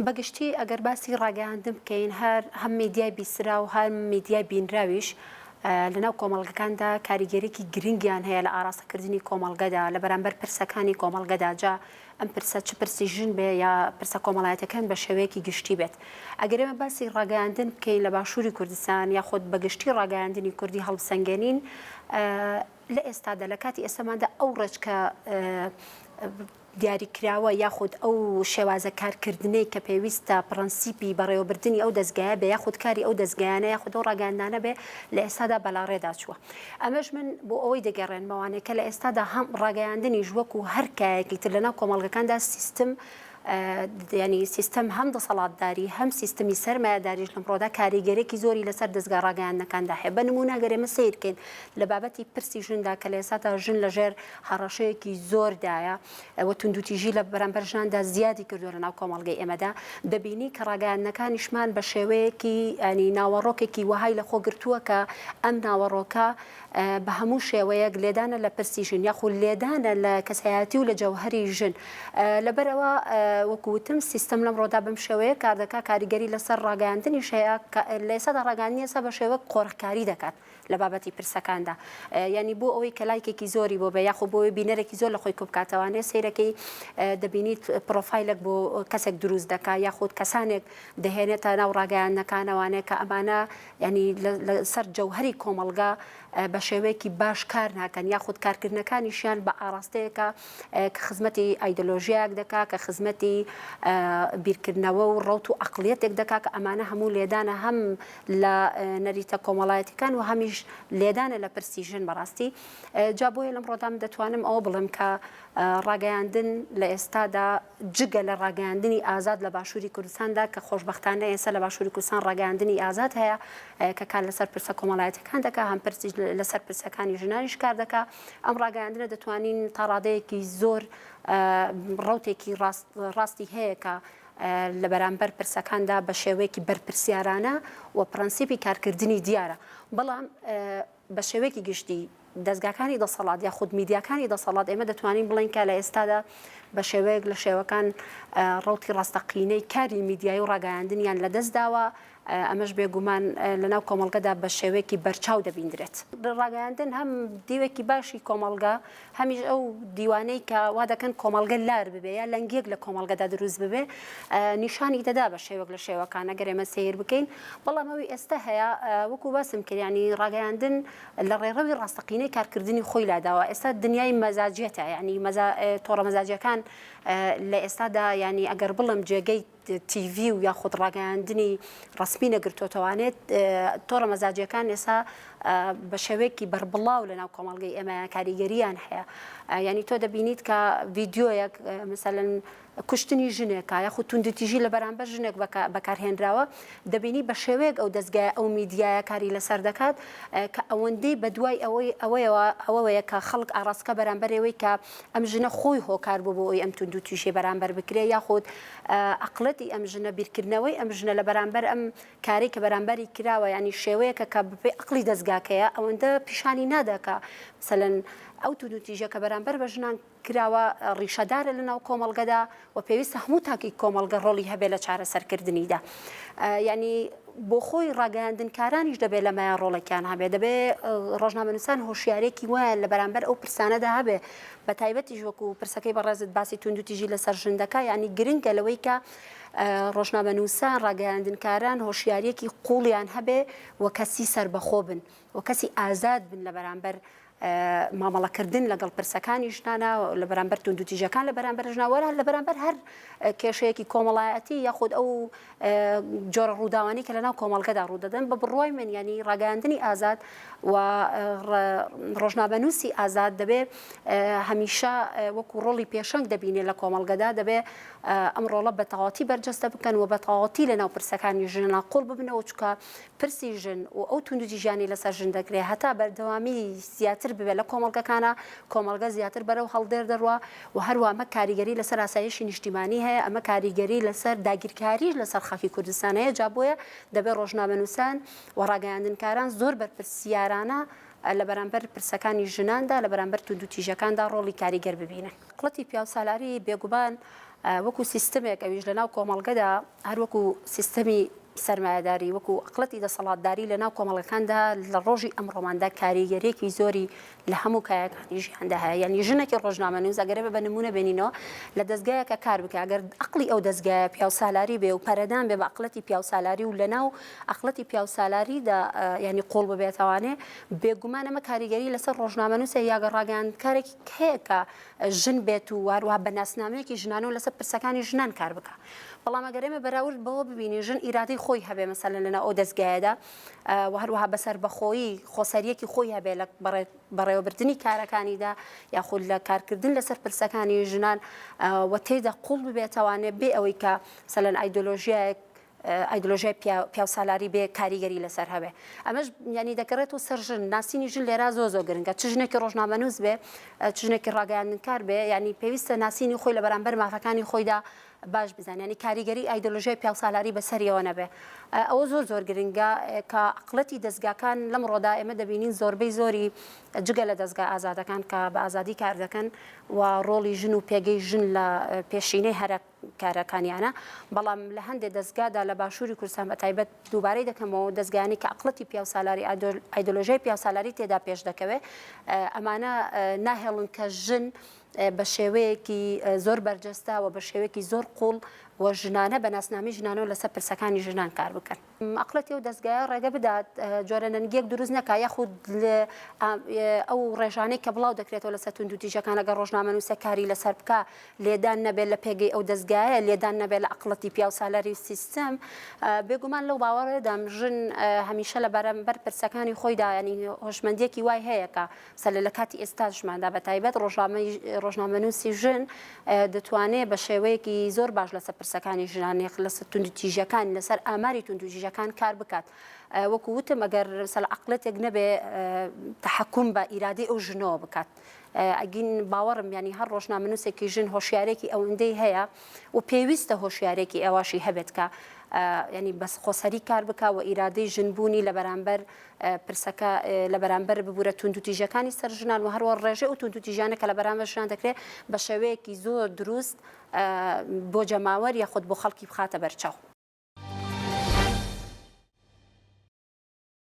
بە گشتی ئەگەر باسی ڕاگەیاندن بکەین هەر هەم میدیای بیستراو هەم میدیای بینراویش لەناو کۆمەڵگەکاندا کاریگەریی گرنگیان هەیە لە ئاراستەکردنی کۆمەڵگەدا لە بەرامبەر پرسەکانی کۆمەڵگەدا جا ئەم پرسە چ پرسی ژن بێ یا پرسە کۆمەڵایەتەکان بە شێوەیەکی گشتی بێت ئەگەر ئێمە باسی ڕاگەیاندن بکەین لە باشووری کوردستان یاخود بە گشتی ڕاگەیاندنی کوردی هەڵبسەنگێنین لە ئێستادا لە کاتی ئێستاماندا ئەو ڕێچکە دیاریکراوە یاخود ئەو شێوازە کارکردنەی کە پێویستە پڕەنسیپی بەڕێوەبردنی ئەو دەزگایە بێ یاخود کاری ئەو دەزگایانە یاخود ئەو ڕاگەیاندنانە بێ لە ئێستادا بەلاڕێدا چووە. ئەمەش من بۆ ئەوەی دەگەڕێنمەوانێ کە لە ئێستادا هەم ڕاگەیاندنیش وەکو هەر کایەکی تر لەناو کۆمەڵگەکاندا سیستم یانی سیستم هەم دەسەڵاتداری هەم سیستمی سەرمایەداریش لەمڕۆدا کاریگەرێکی زۆری لەسەر دەزگا ڕاگەیاندنەکاندا هەیە. بە نموونە گەر ئێمە سەیر کەین لە بابەتی پرسی ژندا کە لە ئێستادا ژن لەژێر هەڕەشەیەکی زۆردایە و توندوتیژی لە بەرامبەر ژناندا زیادی کردووە لەناو کۆمەڵگەی ئێمەدا، دەبینی کە ڕاگەیاندنەکانیشمان بە شێوەیەکی یانی ناوەڕۆکێکی وەهای لەخۆ گرتووە کە ئەم ناوەڕۆکە بە هەموو شێوەیەک لێدانە لە پرسی ژن یاخود لێدانە لە کەسایەتی و لە جەوهەری ژن. لەبەرئەوە وەکو وتم سیستەم لەمڕۆدا بەم شێوەیە کار دەکات، کاریگەری لەسەر ڕاگەیاندنیش هەیە، لە ئێستادا ڕاگەیاندنی ئێستا بە شێوەیەک قۆرخکاری دەکات. لە بابەتی پرسەکاندا یانی بۆ ئەوەی کە لایکێکی زۆری بۆ بێ یاخۆ بۆ ئەوەی بینەرێکی زۆر لە خۆی کۆبکاتەوانێ سەیرەکەی دەبینیت پرۆفایلێک بۆ کەسێک دروست دەکا یاخود کەسانێک دەهێنێتە ناو ڕاگەیاندنەکانەوانێ کە ئەمانە ینی لەسەر جەوهری کۆمەڵگا بە شێوەیەکی باش کار ناکەن یاخود کارکردنەکانیشیان بە ئاراستەیەکە کە خزمەتی ئایدۆلۆژیایەک دەکا کە خزمەتی بیرکردنەوە و ڕەوت و عەقڵیەتێک دەکا کە ئەمانە هەموو لێدانە هەم لە نەریتە کۆمەڵایەتیەکان و هەمیش لێدانە لە پرسی ژن بەڕاستی جا بۆیە لەم ڕۆدام دەتوانم ئەوە بڵێم کە ڕاگەیاندن لە ئێستادا جگە لە ڕاگەیاندنی ئازاد لە باشووری کوردستاندا کە خۆشبەختانە ئێستا لە باشووری کوردستان ڕاگەیاندنی ئازاد هەیە کە کار لەسەر پرسە کۆمەڵایەتیەکان دەکا هەم پرسی لەسەر پرسەکانی ژنانیش کار دەکا ئەم ڕاگەیاندنە دەتوانین تا ڕادەیەکی زۆر ڕەوتێکی ڕاستی هەیە کە لە بەرامبەر پرسەکاندا بە شێوەیەکی بەرپرسیارانە و پرەنسیپی کارکردنی دیارە، بەڵام بە شێوەیەکی گشتی دەزگاکانی دەسەڵات یاخود میدیاکانی دەسەڵات ئێمە دەتوانین بڵێین کە لە ئێستادا بە شێوەیەک لە شێوەکان ڕەوتی ڕاستەقینەی کاری میدیایی و ڕاگەیاندنیان لەدەستداوە، ئەمەش بێگومان لەناو کۆمەڵگەدا بە شێوەیەکی بەرچاو دەبیندرێت. ڕاگەیاندن هەم دیوێکی باشی کۆمەڵگە، هەمیش ئەو دیوانەی کە وا دەکەن کۆمەڵگە لار ببێ یا لەنگیەک لە کۆمەڵگەدا دروست ببێ نیشانی دەدا بە شێوەک لە شێوەکان ئەگەر ئێمە سەیر بکەین، بەڵام ئەوی ئێستا هەیە وەکو باسم کرد یانی ڕاگەیاندن لە ڕێڕەوی ڕاستەقینەی کارکردنی خۆی لاداوە، ئێستا دنیای مەزاجیەتە یانی تۆڕە مەزاجیەکان لە ئێستادا یانی ئەگەر بڵێم جێگەی تیڤی و یاخود ڕاگەیاندنی ڕەسمی نەگرتۆتەوانێت تۆڕە مەزاجیەکان ئێسا بە شێوەیەکی بەربڵاو لە ناو کۆمەڵگەی ئێمە کاریگەریان هەیە یعنی تۆ دەبینیت کە ڤیددیویەک مثلەن کوشتنی ژنێکە یاخود توندوتیژی لە بەرامبەر ژنێک بەکارهێنراوە دەبینی بە شێوەیەک ئەو دەستگای ئەو میدیایە کاری لەسەر دەکات کە ئەوەندەی بە دوای ئەوەی ئەوەیەوە ئەوەیە کە خەڵک ئاراستکە بەرامبەرەوەی کە ئەم ژنە خۆی هۆکار بوو بۆ ئەوی ئەم توندوتیژی بەرامبەر بکرێ یاخود ئەقڵەتی ئەم ژنە، بیرکردنەوەی ئەم ژنە لە بەرامبەر ئەم کارەی کە بەرامبەری کراوە، یانی شێوەیەکە کە بەپێی ئەقڵی دەزگاکەیە، ئەوەندە پیشانی نادا کە مەسەلەن ئەو توندوتیژیە کە بەرامبەر بە ژنان کراوە ڕیشەدارە لە ناو کۆمەڵگەدا و پێویستە هەموو تاکی کۆمەڵگە ڕۆڵی هەبێ لە چارەسەرکردنیدا. یانی بۆ خۆی ڕاگەیاندنکارانیش دەبێ لەمەیا ڕۆڵێکیان هەبێ، دەبێ ڕۆژنامەنووسان هۆشیارێکی وایان لە بەرامبەر ئەو پرسانەدا هەبێ بە تایبەتیش وەکو پرسەکەی بەڕێزت باسی توندوتیژی لەسەر ژن دەکا یانی گرنگە لەوەی کە ڕۆژنامەنووسان ڕاگەیاندنکاران هۆشیاریەکی قوڵیان هەبێ و کەسی سەربەخۆ بن و کەسی ئازاد بن لە بەرامبەر مامەڵەکردن لەگەڵ پرسەکانی ژنانە لە بەرامبەر توندوتیژەکان لە بەرامبەر ژنان وەرە لە بەرامبەر هەر کێشەیەکی کۆمەڵایەتی یاخود ئەو جۆرە ڕووداوانەی کە لەناو کۆمەڵگەدا ڕوودەدەن بە بڕوای من یانی ڕاگەیاندنی ئازاد و ڕۆژنامەنووسی ئازاد دەبێ هەمیشە وەکو ڕۆڵی پێشەنگ دەبینێ لە کۆمەڵگەدا دەبێ ئەم ڕۆڵە بە تەواوەتی بەرجەستە بکەن و بە تەواوەتی لەناو پرسەکانی ژنان قوڵ ببنەوە چونکە پرسی ژن و ئەو توندوتیژیانەی لەسەر ژن دەکرێ هەتا بەردەوامی زیاتر ببێت لە کۆمەڵگەکانا، کۆمەڵگە زیاتر بەرەو هەڵدێر دەڕوا و هەروا ئەمە کاریگەری لەسەر ئاسایشی نیشتیمانی هەیە، ئەمە کاریگەری لەسەر داگیرکاریش لەسەر خاکی کوردستان هەیە، جا بۆیە دەبێ ڕۆژنامەنووسان و ڕاگەیاندنکاران زۆر بەرپرسیارانە لە بەرامبەر پرسەکانی ژناندا، لە بەرامبەر توندوتیژەکاندا ڕۆڵی کاریگەر ببینن. قڵەتی پیاوسالاری بێگومان. وەکو سیستمێک ئەویش لەناو کۆمەڵگەدا هەر وەکو سیستەمی سەرمایەداری وەکو ئەقڵەتی دەسەڵاتداری لەناو کۆمەڵگەکاندا لە ڕۆژی ئەمڕۆماندا کاریگەریەکی زۆری لە هەموو کایەکانی ژیاندا هەیە یعنی ژنێکی ڕۆژنامەنووس ئەگەر ئێمە بە نمونە بێنینەوە لە دەزگایەکە کار بکە ئەگەر ئەقڵی ئەو دەزگایە پیاوسالاری بێ و پەرەدان بێ بە ئەقڵەتی پیاوسالاری و لەناو ئەقڵەتی پیاوسالاریدا یعنی قوڵ ببێتەوانێ بێگومان ئەمە کاریگەری لەسەر ڕۆژنامەنووسە یاگە ڕاگەیاندکارێکی هەیە کە ژن بێت و هەروەها بە ناسنامەیەکی ژنانەوە لەسەر پرسەکانی ژنان کار بکا. بەڵام ئەگەر ئێمە بەراورد بەوە ببینین ژن ئیرادەی خۆی هەبێ مەسەلەن لەناو ئەو دەزگایەدا و هەروەها بە سەربەخۆیی خۆسەریەکی خۆی هەبێ لە بەڕێوەبردنی کارەکانیدا یاخود لە کارکردن لەسەر پرسەکانی ژنان و تێدا قوڵ ببێتەوانێ بێ ئەوەی کە مەسەلەن ئایدۆلۆژیایەک ئایدۆلۆژیای پیاوسالاری بێ کاریگەری لەسەر هەبێ ئەمەش یانی دەگەڕێتەوە سەر ژن ناسینی ژن لێرا زۆر زۆر گرنگە چ ژنێکی ڕۆژنامەنووس بێ چ ژنێکی ڕاگەیاندنکار بێ یانی پێویستە ناسینی خۆی لە بەرامبەر مافەکانی خۆیدا باش بزانێ یانی کاریگەری ئایدۆلۆژیای پیاوسالاری بەسەریەوە نەبێ ئەوە زۆر زۆر گرنگە کە عقلەتی دەزگاکان لەمڕۆدا ئێمە دەبینین زۆربەی زۆری جگە لە دەزگا ئازادەکان کە بە ئازادی کار دەکەن و ڕۆڵی ژن و پێگەی ژن لە پێشینەی هەرە کارەکانیانە، بەڵام لە هەندێ دەزگادا لە باشووری کوردستان بە تایبەت دووبارەی دەکەمەوە دەزگایانی کە عەقڵەتی پیاوسالاری ئایدۆلۆژیای پیاوسالاری تێدا پێش دەکەوێ ئەمانە ناهێڵن کە ژن بە شێوەیەکی زۆر بەرجەستە و بە شێوەیەکی زۆر قوڵ و ژنانە بە ناسنامەی ژنانەوە لەسەر پرسەکانی ژنان کار بکەن. ئەقڵەتی ئەو دەزگایە ڕێگە بدات جۆرە نەنگیەک دروست نەکا یاخود ئەو ڕێژانەی کە بڵاو دەکرێتەوە لەسەر توندوتیژەکان ئەگەر ڕۆژنامەنووسە کاری لەسەر بکا لێدان نەبێت لە پێگەی ئەو دەزگایە لێدان نەبێت لە ئەقڵەتی پیاوسالاری و سیستم بێگومان لەو باوەڕێدام ژن هەمیشە لە بەرامبەر پرسەکانی خۆیدا ینی هۆشمەندیەکی وای هەیە کە سەلە لە کاتی ئێستاشماندا بە تایبەت ڕۆژنامەی ڕۆژنامەنووسی ژن دەتوانێت بە شێوەیەکی زۆر باش لەسەر پرسەکانی ژنان لەسەر توندوتیژیەکان لەسەر ئاماری توندوتیژەکان کار بکات وەکو وتم ئەگەر سەل عقلەتێک نەبێ تحکم بە ئیرادەی ئەو ژنەوە بکات ئەگین باوەڕم ینی هەر ڕۆژنامەنووسێکی ژن هۆشیارێکی ئەوەندەی هەیە و پێویستە هۆشیارێکی ئەواشی هەبێت کە ینی بەس خۆسەری کار بکە و ئیرادەی ژنبوونی لە بەرامبەر پرسەکە لە بەرامبەر ببورە توندوتیژەکانی سەر ژنان و هەروە ڕێژەی ئەو توندوتیژانە کە لە بەرامبەر ژنان دەکرێت بە شێوەیەکی زۆر دروست بۆ جەماوەر یاخود بۆ خەڵکی بخاتە بەرچاو.